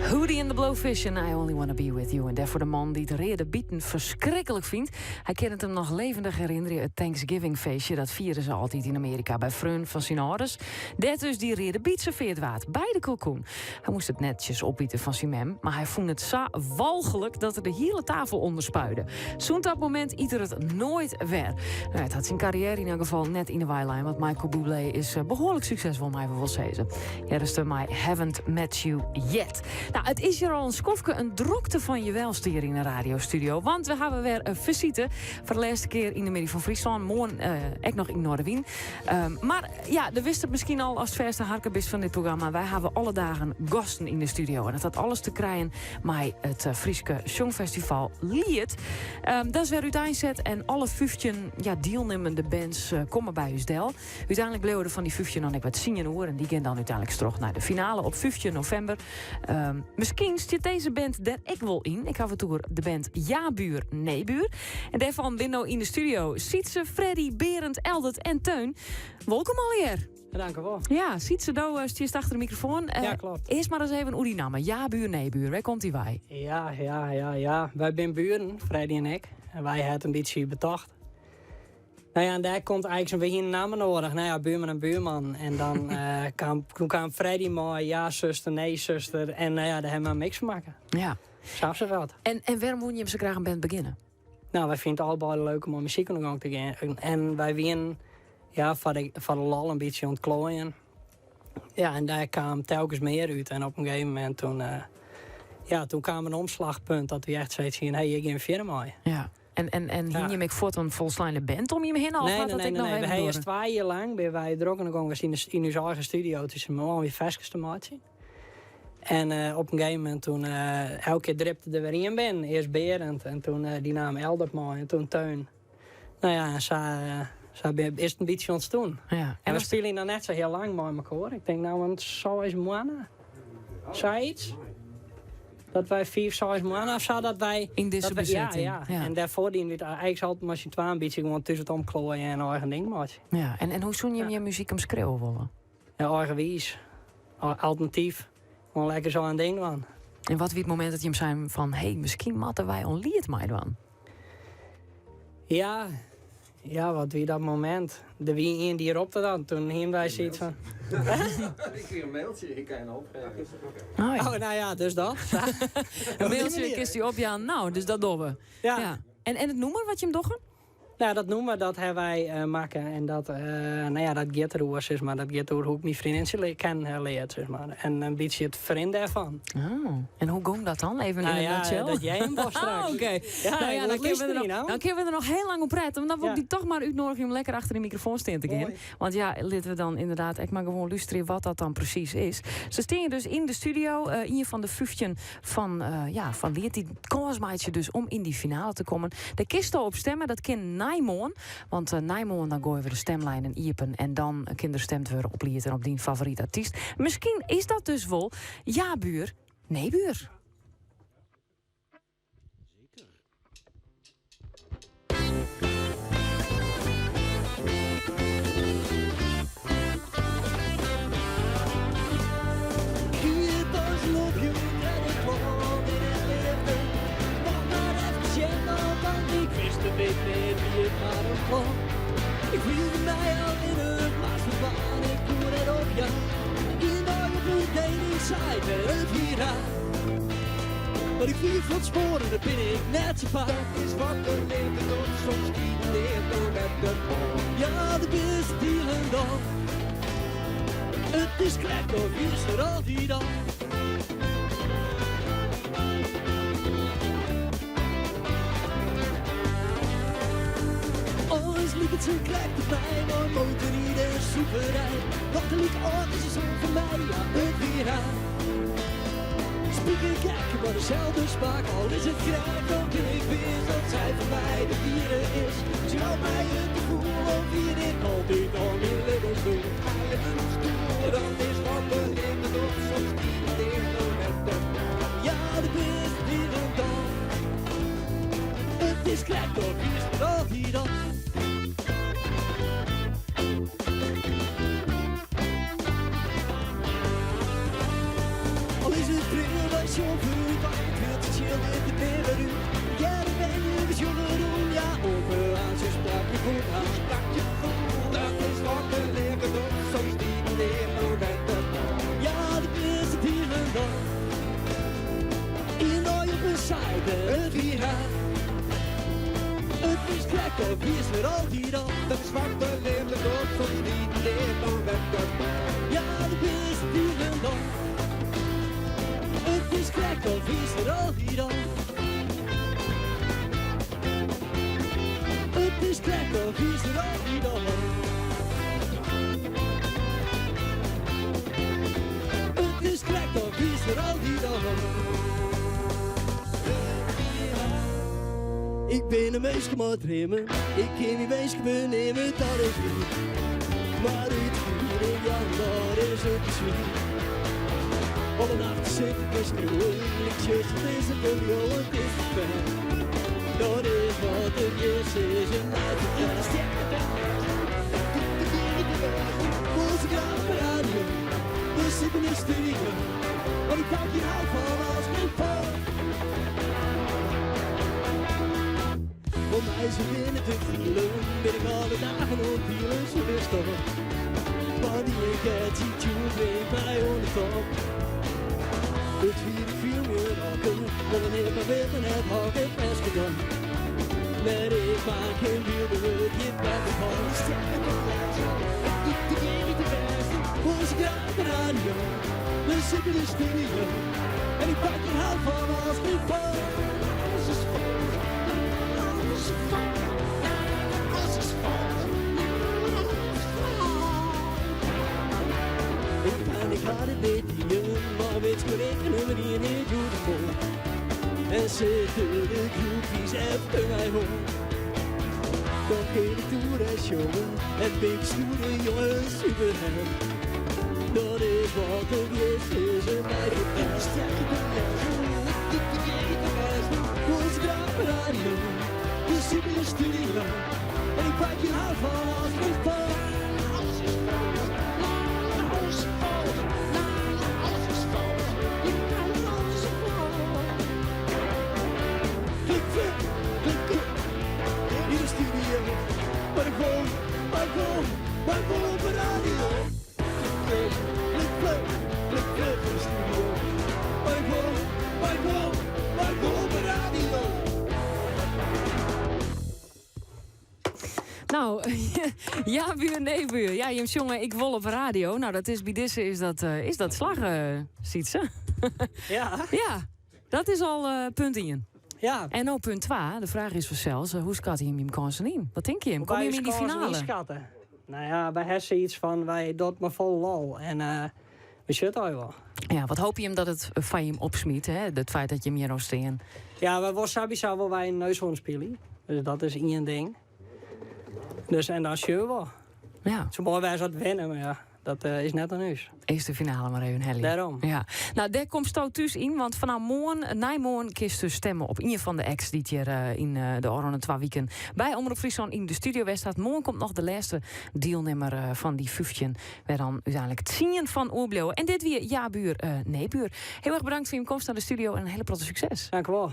Hootie and the Blowfish en I Only Wanna Be With You. En dêrfoar de man dy't reade biten ferskriklik fynt. Hy kin it him noch levendig herinnerje, it Thanksgiving feestje. Dat fiere se altyd yn Amearika by freonen fan syn âlders. Dêr't dus dy reade byt serveard waard, by de kalkoen. Hy moast it netsjes opite fan syn mem, mar hy fûn it sa walchlik dat er de hiele tafel ûnderspuide. Sûnt dat momint yt er it noait wer. Nou, it hat syn karriêre yn elk gefal net yn 'e wei lein, want Michael Bublé is eh, behoarlik suksesfol, meie we wol sizze. Hearrest mei Haven't Met You Yet. Nou, it is hjir al in skoftke in drokte fan je welste hjir yn de radiostudio. Want we hawwe wer in fisite foar de lêste kear yn de Middei fan Fryslân. Moarn eh, ek noch yn Noardewyn. Mar ja, do witst it miskien al ast fêste harker bist fan dit programma. Wy hawwe alle dagen gasten yn de studio. En dat hat alles te krijen mei it eh, Fryske Sjongfestival Liet. Dat is wer úteinset en alle 15 ja, dielnimmende bands eh, komme by ús del. Uteinlik bliuwe der fan dy 15 dan ek wat tsien oer. En dy gean dan úteinlik troch nei de finale op 15 novimber. Miskien stiet dizze band der ek wol yn. Ik haw it oer de band Ja Buur, Nee Buur. En dêrfan binne no yn de studio Sytse, Freddy, Berend, Eldert en Teun. Wolkom allegear. Dank u wel. Ja, Sytse, do eh, stiest achter de mikrofoan. Eh, ja, klopt. Earst mar ris even oer dy namme. Ja Buur, Nee Buur. Wêr komt dy wei? Ja, ja, ja, ja. Wy binne buren, Freddy en ik. En wy hawwe it in bytsje betocht. Nou ja, en dêr komt eigentlik we hiene in namme nedich. Nou ja, buorman en buorman. En dan uh, kaam, toen kaam Freddy mei ja, suster, nee, suster. En nou ja, dêr hawwe we in mix fan makke. Ja. Sa is dat. En wêrom woene jim sa graach in band begjinne? Nou, wy fine it allebeide leuk om mei muzyk oan de gong te gean. En wy wiene ja, foar de lol in bytsje oan it kloaien. Ja, en dêr kaam telkens mear út. En op in gegeven momint toen, uh, ja, toen kaam in omslachpunt dat wy echt soiets hiene, hey, hjir gean we fierder mei. Ja. En, en, en hiene jim ek fuort in folsleine band om jim hinne? Nee, nee, nee, nee. We hawwe earst 2 jier lang binne wy drok oan de gong west yn, yn ús eigen studio tussen moaie ferskes te meitsjen. En uh, op in gegeven momint toen, uh, elke kear dripte der wer ien binnen. Earst Berend en toen uh, dy naam Eldert mei en toen Teun. Nou ja, en sa, sa is it in bytsje ûntstien. Ja. En we spylje noch net sa hiel lang mei mekoar. Ik tink no in 6 moanne. Sayts. Dat wy 5, 6 moanne of sa, dat wy... Yn dizze dat wy, ja, besetting. ja. En dêrfoar diene wy it eigentlik altyd mei syn twaen in bytsje gewoan thús it omkloaien en eigen ding meitsje. Ja. En hoe soene jim je muzyk omskriuwe wolle? Ja, eigenwiis. Alternatyf. Gewoan lekker sa'n ding dwaan. En wat wie it momint dat jim seinen fan... hey, miskien moatte wy oan Liet meidwaan? Ja, ja, wat wie dat momint? Der wie ien dy't ropte dan. Toen hiene wy soiets fan... Ik krige in mailtsje, ik kan je opgeven. Oh, ja. Oh, nou ja, dus dat. In mailtsje kinst dy opjaan. Nou, dus dat dogge we. Ja. En it nûmer wat jim dogge? Nou, dat nûmer dat hawwe wy uh, makke. En dat, uh, nou ja, dat giet deroer, sis mar. Dat giet oer hoe't ik myn freondintsje kennen leard, sis mar. En in bytsje it ferrin dêrfan. Oh. En hoe gong dat dan? Even nou in een ja, nutshell. Dat jij hem pas straks. Ah, oké. Ja, Nou ja, dan kunnen, we er nog, nou. dan kunnen we er nog heel lang op praten. Want dan wol ik Ja. dy toch mar útnoadigje om lekker achter de mikrofoan stean te gean. Moai. Want ja, litte we dan ynderdaad ek mar gewoan lústerje wat dat dan presys is. Se steane dus yn de studio, uh, ien fan de 15 fan, uh, ja, fan Liet. Dy kâns meitsje dus om yn dy finale te kommen. Dêr kinsto op stimme, dat kin nei moarn. Want uh, nei moarn dan goaie we de stemlinen iepen en dan kin der stimd wurde op Liet en op dyn favorite artyst. Miskien is dat dus wol Ja Buur, Nee Buur. Zeker. Keepers love you, en ik kwam in het leven. Nog maar even sjen, want ik wist het niet meer wie het maar een kwam. Ik fielde my allinnich mar fan ik koe net opjaan. Ien dei op de dating site en it wie raar. Mar ik wie fan spoaren, dat bin ik net sa faak. Dat is wat de leven doet, soms giet leer met de bal. Ja, do bist hielendal. It is krekt of wiest der altyd al. Alles liket sa krekt op my, mei motorride en sûperij. Noch gelyk âld as de soan fan my, ja, it wie raar. Spikergek, mar deselde smaak, al is it krekt of bin ik wis dat sy foar my de wiere is. Se jout my it gefoel of wie dit altyd al myn libbensdoel. Libbensdoel, dat is wat de leven doet, soms giet leer met de bal. Ja, do bist hielendal. It is krekt of wiest der altyd al. Al is it pril, wy sjonge. Ja, do bist hielendal. It is krekt of wiest der altyd al. It is krekt of wiest der altyd al. It is krekt of wiest der altyd al. Ik bin in minske mei dreamen, ik kin myn winsken beneame, dat is wier. Mar útfiering, ja, dat is it swier. Alle nachten sit ik te skriuwen, lietsjes, it is net te leauwen, it is te fer. Dat is wat ik hjir sis en my fertel. Wol se graach op de radio, we sitte yn de studio, want ik pak gjin hout fan as myn foar. Om my sa binnen te fielen, bin ik alle dagen oan it pielen, sa witst toch. Want dy catchy tune bringt my oan de top. It wie ik fiel my in rocker, wol in hip mar wit mar net hokker ferske dan. Net ik mar gjin wylde wurd, gjin better fan. Wol se graach op de radio, we sitte yn de studio. En ik pak gjin hout fan as myn foar. Alles is fout. Alles is fout. Alles is fout. Alles is fout. Ik ben ik had it net dien, mar wit ik nummer ien is hjoed foar. En sitte de groupies efter my oan. Dan kin ik toer en sjonge en bin ik stoere jonge superheld. Dat is wat ik hjir sis en my fertel. Wol se graach op de radio, we sitte yn de studio en ik pak gjin hout fan as myn foar. Alles is fout, alles is fout, alles is fout, alles is fout. Klik flip, klik klik yn de studio, mar ik wol, mar ik wol, mar ik wol op de radio. Klik klik flip, klik flip yn de studio, mar ik wol, mar ik wol, mar ik wol op de radio. Nou, ja buur, nee buur. Ja, jim sjonge ik wol op radio. Nou, dat is by dizze is dat, eh, is dat slagge, Sietse. Ja. Ja, dat is al eh, punt 1. Ja. En no punt 2. De fraach is fansels, eh, hoe skatte jim jim kânsen yn? Wat tinke jim? Komme jim yn dy finale? Ynskatte? Nou ja, wy hawwe sayts fan, wy dogge it mei folle lol. En uh, we sjocht al wol. Ja, wat hoopje jim dat it foar jim opsmyt, hè? It feit dat jim hjir no stean? Ja, wy wolle sawiesa wolle wy in Neushoorn spylje. Dus dat is ien ding. Dus en dan sjogge we wol. Ja. It soe moai wêze as we winne, mar ja, dat eh, is net oan ús. Earst de finale mar even helje. Dêrom. Ja. Nou, dêr komsto thús yn, want fanôf moarn, nei moarn, kinst dus stimme op ien fan de acts dy't hjir eh, yn eh, de ôfrûne twa wiken by Omrop Fryslân yn de studio west hat. Moarn komt noch de lêste dielnimmer eh, fan dy 15, wêr dan úteinlik 10 fan oerbliuwe. En dit wie Ja Buur, eh, Nee Buur. Hiel erch bedankt foar jim komst nei de studio en in hiele protte sukses. Dank u wol.